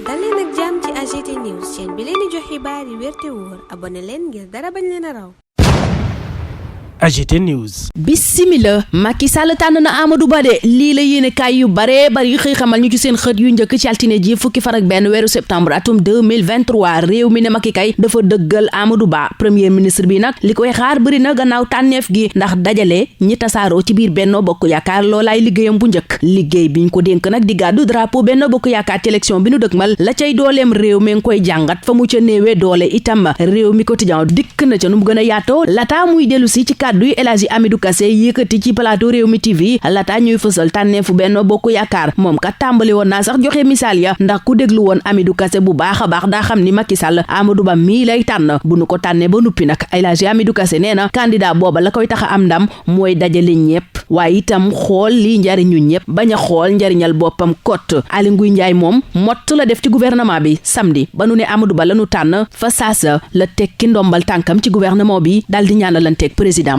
dal leen ak jàmm ci AGT News chaîne bi leen di jox xibaar yi wér te wóor abonné leen ngir dara bañ leen a raw. AGT News. Bismillah, Macky Sall tànn na Amadou Ba de lii la yéene kaay yu bare bari xëy xamal ñu ci seen xët yu njëkk ci altine ji fukki fan ak benn weeru septembre atum 2023 réew mi ne Macky kay dafa dëggal Amadou Ba premier ministre bi nag li koy xaar bëri na gannaaw tànneef gi ndax dajale ñi tasaaroo ci biir Benno Bokk Yaakaar loolaay liggéeyam bu njëkk liggéey biñ ko dénk nag di gàddu drapeau Benno Bokk Yaakaar ci élection bi nu dëkkmal la cay dooleem réew mi ngi koy jàngat fa mu ca néewee doole itam réew mi quotidien dikk na ca nu mu gën a yaatoo lataa muy dellu si ci kàddu yi El Hadji Amidou Kassé yëkkati ci plateau réew mi TV lataa ñuy fësal tànneefu Benno Bokk Yaakaar moom kat tàmbali woon naa sax joxe misaal ya ndax ku déglu woon Amidou Kassé bu baax a baax daa xam ni Macky Sall Amadou Ba mii lay tànn bu nu ko tànnee ba nuppi nag El Hadji Amidou Kassé nee na candidat booba la koy tax a am ndam mooy dajale ñëpp waaye itam xool lii njariñu ñëpp bañ a xool njariñal boppam kot Aly Ngouille Ndiaye moom mott la def ci gouvernement bi samedi ba nu ne Amadou Ba la nu tànn fa saasa la tekki ndombal tànkam ci gouvernement bi dal di ñaanalanteeg président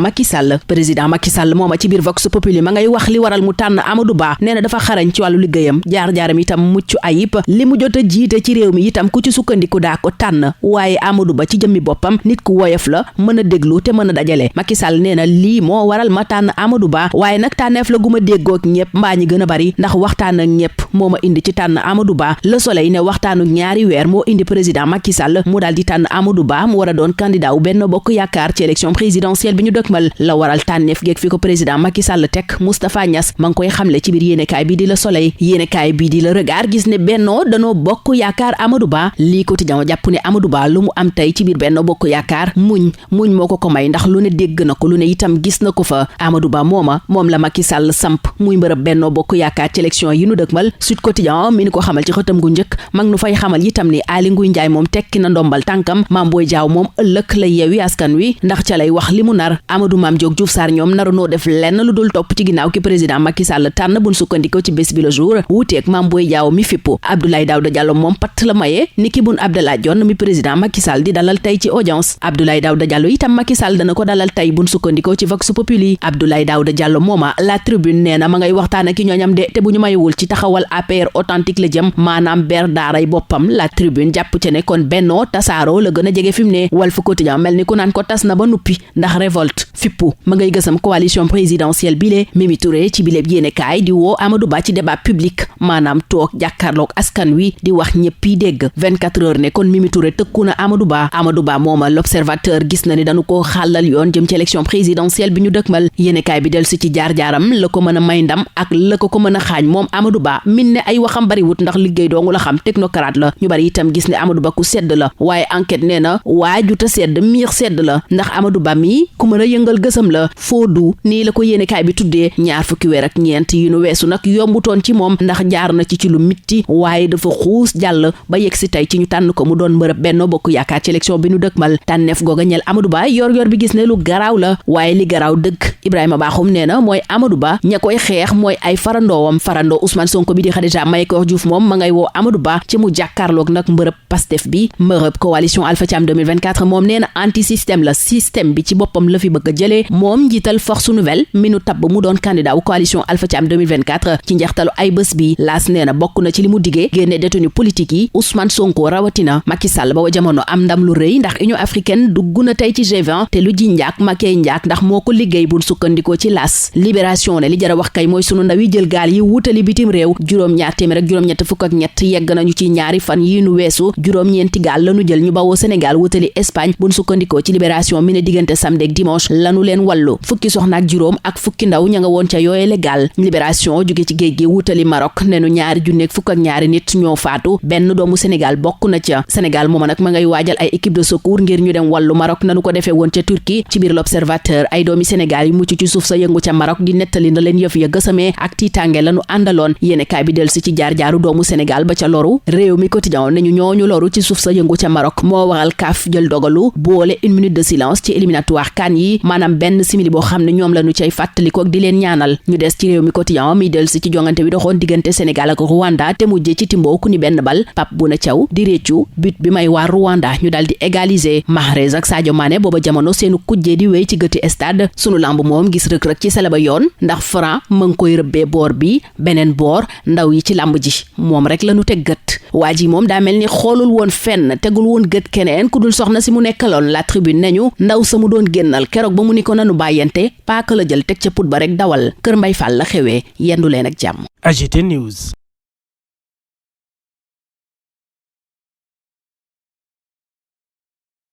Macky Sall mooma ci biir Vox Populi ma ngay wax li waral mu tànn Amadou Ba nee na dafa xarañ ci wàllu liggéeyam jaar-jaaram itam mucc ayib li mu jot a jiite ci réew mi itam ku ci sukkandiku daa ko tànn waaye Amadou Ba ci jëmmi boppam nit ku woyof la mën a déglu te mën a dajale Macky Sall nee na lii moo waral ma tànn Amadou Ba waaye nag tànneef la gu ma déggoog ñëpp mbaa ñi gën a bari ndax waxtaan ak ñëpp moo ma indi ci tànn Amadou Ba Le Soleil ne waxtaanu ñaari weer moo indi président Macky Sall mu daal di tànn Amadou Ba mu war a doon candidat wu Benno Bokk Yaakaar ci élection présidentielle bi ñu dëkkmal la waral tànneef geeg fi ko président Macky Sall teg Moustapha Niass ma ngi koy xamle ci biir yéenekaay bi di Le Soleil yéenekaay bi di Le Regard gis ne Benno danoo bokk yaakaar Amadou Ba lii quotidien jàpp ne Amadou Ba lu mu am tey ci biir Benno Bokk Yaakaar muñ moo ko may ndax lu ne dégg na ko lu ne itam gis na ko fa Amadou Ba moom la Macky Sall samp muy mbërëb Benno Bokk Yaakaar ci élection yi nu dëkkmal Sud Quotidien mi ni ko xamal ci xëtam gu njëkk mag nu fay xamal itam ni Aly Ngouille Ndiaye moom tekki na ndombal tànkam Mame Boye Diao moom ëllëg la Yewwi Askan Wi ndax ca lay wax li mu nar Amadou Mame Diop Diouf Sarr ñoom naru noo def lenn lu dul topp ci ginnaaw ki président Macky Sall tànn buñ sukkandikoo ci bés bi le jour wuuteeg Mame Boye Diao mi fippu Abdoulaye Daouda Diallo moom patt la maye niki Boun Abdallah Dionne mi président Macky Sall di dalal tey ci audience Abdoulaye Daouda Diallo itam Macky Sall dana ko dalal tey buñ sukkandikoo ci Vox Populi Abdoulaye Daouda Diallo mooma La Tribune nee na ma ngay waxtaan ak ñooñam de te bu ñu mayewul ci taxawal APR authentique la jëm maanaam ber daaray boppam La Tribune jàpp ci ne kon Benno tasaaro la gën a jege fi mu ne Walf Quotidien mel ni ku naan ko tas na ba nuppi ndax révolte fippu ma ngay gësam coalition présidentielle bile Mimi Touré ci bile yéenekaay di woo Amadou Ba ci débat public maanaam toog jàkkaarloog askan wi di wax ñëppi dégg 24 heures ne kon Mimi Touré tëkku na Amadou Ba mooma L'Observateur gis na ni dañu ko xàllal yoon jëm ci élection présidentielle bi ñu dëkkmal yéenekaay bi del si ci jaar-jaaram la ko mën a may ndam ak la ko mën a xaañ moom Amadou Ba min ne ay waxam bariwut ndax liggéey doongu la xam technocrate la ñu bari itam gis ne Amadou Ba ku sedd la waaye enquête nee na waajuta sedd miir sedd la ndax Amadou Ba mi ku mën a yëngal gësam la foodu nii la ko yéenekaay bi tuddee ñaar fukki weer ak ñeent yi nu weesu nag yombutoon ci moom ndax jaar na ci lu mitti waaye dafa xuus jàll ba yegg si tey ci ñu tànn ko mu doon mbërëb Benno Bokk Yaakaar ci élection bi nu dëkkmal tànneef googa ñeel Amadou Ba yor bi gis ne lu garaaw la waaye li garaaw dëgg Ibrahima Bakhoum nee na mooy Amadou Ba ña koy xeex mooy ay farandoo Ousmane Sonko bi di Khadija Mahécor Diouf moom ma ngay woo Amadou Ba ci mu jàkkaarloog nag mbërëb Pastef bi mbërëb coalition Alpha Thiam 2024 moom nee na anti système la système bi ci boppam la fi bëgg a jëlee moom njiital Force Nouvelle mi nu tabb mu doon candidat wu coalition Alpha Thiam 2024 ci njeextalu ay bés bi laas nee na bokk na ci li mu diggee génne détenu politique yi Ousmane Sonko rawatina Macky Sall ba wa jamono am ndam lu rëy ndax Union africaine dugg na tey ci G20 te lu ji njaak Macky njaak ndax moo ko liggéey buñ sukkandikoo ci laas libération ne li jara wax kay mooy sunu ndaw yi jël gaal yi wutali bitim réew juróom-ñaar téeméer ak juróom-ñett fukk ak ñett yegg nañu ci ñaari fan yi nu weesu juróom-ñeenti gaal lanu jël ñu bawoo Sénégal wutali Espagne buñ sukkandikoo ci libération mi ne diggante samedi ak dimanche lanu leen wàllu fukki soxna ak juróom ak fukki ndaw ña nga woon ca yooyele gaal libération jóge ci géej gi wutali Maroc nenu ñaari junneeg fukk ak ñaari nit ñoo faatu benn doomu Sénégal bokk na ca Sénégal mooma nag ma ngay waajal ay équipe de secours ngir ñu dem wàllu Maroc nanu ko defee woon ca Turquie ci biir L'Observateur ay doomi Sénégal yi mucc ci suuf sa yëngu ca Maroc di nettali na leen yëf ya gësamee ak tiitange lanu àndaloon yéenekaay bi del si ci jaar-jaaru doomu Sénégal ba ca loru réew mi quotidien nañu ñooñu loru ci suuf sa yëngu ca Maroc moo waral CAF jël dogalu boole 1 minute de silence ci éliminatoire CAN yi maanaam benn simili boo xam ne ñoom la ñu cay fàttaliko ak di leen ñaanal ñu des ci réew mi quotidien mi del si ci jongante bi doxoon diggante Sénégal ak Rwanda te mujjee ci Timbo ku ni benn bal Pape Bouna Thiaw di réccu but bi may waa Rwanda ñu dal di égaliser Mahrez ak Sadio Mané booba jamono seenu kujjee di wéy ci gëti stade sunu lamb moom gis rëk-rëk ci sala ba yoon ndax Franc ma ngi koy rëbbee boor bi beneen boor ndaw yi ci làmb ji moom rek la ñu teg gët waa ji moom daa mel ni xoolul woon fenn tegul woon gët keneen ku dul soxna si mu nekkaloon la tribune nañu ndaw sa mu doon génnal keroog ba mu ni ko nanu bàyyante paaka la jël teg ca put ba rek dawal kër Mbay Fall la xewee yendu leen ak jàmm. AGT News.